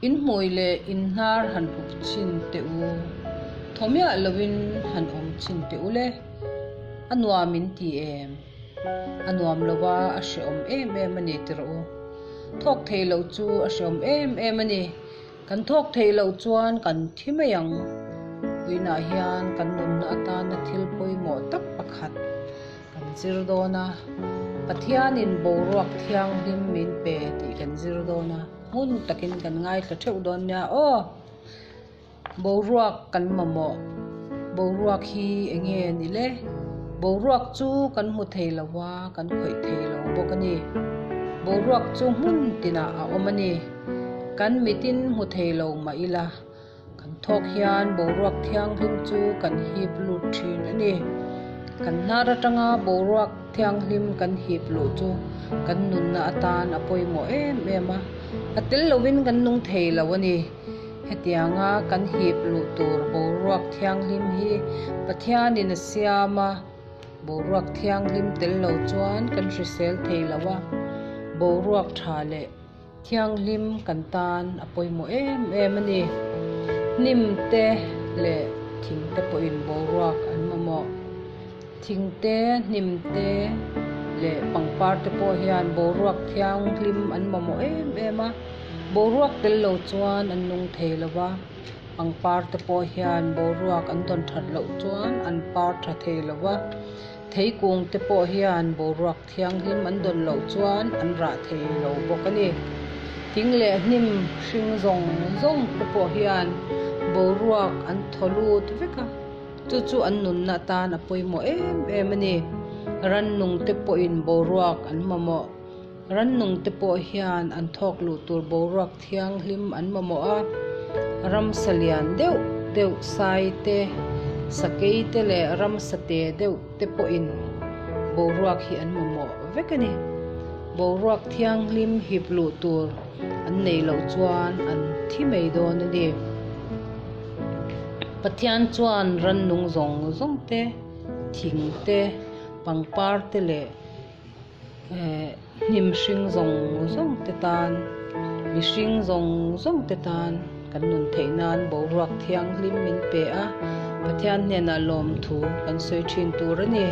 In hmui leh in hnar han hup chhin teh u, thaw miah loin han awm chhin teh u le. A nuam in ti em? A nuam lo a, a hrehawm em em a ni ti rawh u. Thawk theih loh chu a hrehawm em em a ni. Kan thawk theih loh chuan kan thi mai ang. Puiinah hian kan nunna atana thil pawimawh tak pakhat kan zir dawn a, Pathianin boruak thianghlim min pe tih kan zir dawn a, hmun takin kan ngaithla theuh dawn nia aw. Boruak kan mamawh, boruak hi eng nge ni le? Boruak chu kan hmu thei lo a, kan khawih thei lo bawk a ni. Boruak chu hmun tinah a awm a ni. Kan mitin hmu thei lo mah ila. Kan thawk hian boruak thianghlim chu kan hip lut thin a ni. Kan hnar atanga boruak thianghlim kan hip luh chu kan nunna atan a pawimawh em em a, a tel lovin kan nung thei lo a ni. Hetianga kan hip luh tur boruak thianghlim hi Pathianin a siam a, boruak thianghlim tel lo chuan kan hrisel thei lo a, boruak tha leh Thianghlim kan tan a pawimawh em em a ni. Hnim te leh thing te pawhin boruak an mamawh. Thing te, hnim te leh pangpar te pawh hian boruak thianghlim an mamawh em em a. Boruak tel lo chuan an nung thei lo va, pangpar te pawh hian boruak an dawn that loh chuan an par tha thei lo va. Theikung te pawh hian boruak Thianghlim an dawn loh chuan an rah thei lo bawk a ni. Thing leh hnim hring zawng zawng te pawh hian boruak an thaw lut vek a, chu chu an nunna atan a pawimawh em em a ni. Rannung te pawhin boruak an mamawh. Rannung te pawh hian an thawk luh tur boruak thianghlim an mamawh a, ramsa lian deuh deuh sai te, sakei te leh ramsa te deuh te pawhin boruak hi an mamawh vek a ni. Boruak thianghlim hip luh tur an neih loh chuan an thi mai dawn a ni. Pathian chuan rannung zawng zawng te, thing te, pangpar te leh Hnim hring zawng zawng te tan, mihring zawng zawng te tan kan nun theih nan boruak thianghlim min pe a, Pathian hnenah lawmthu kan sawi thin tur a ni.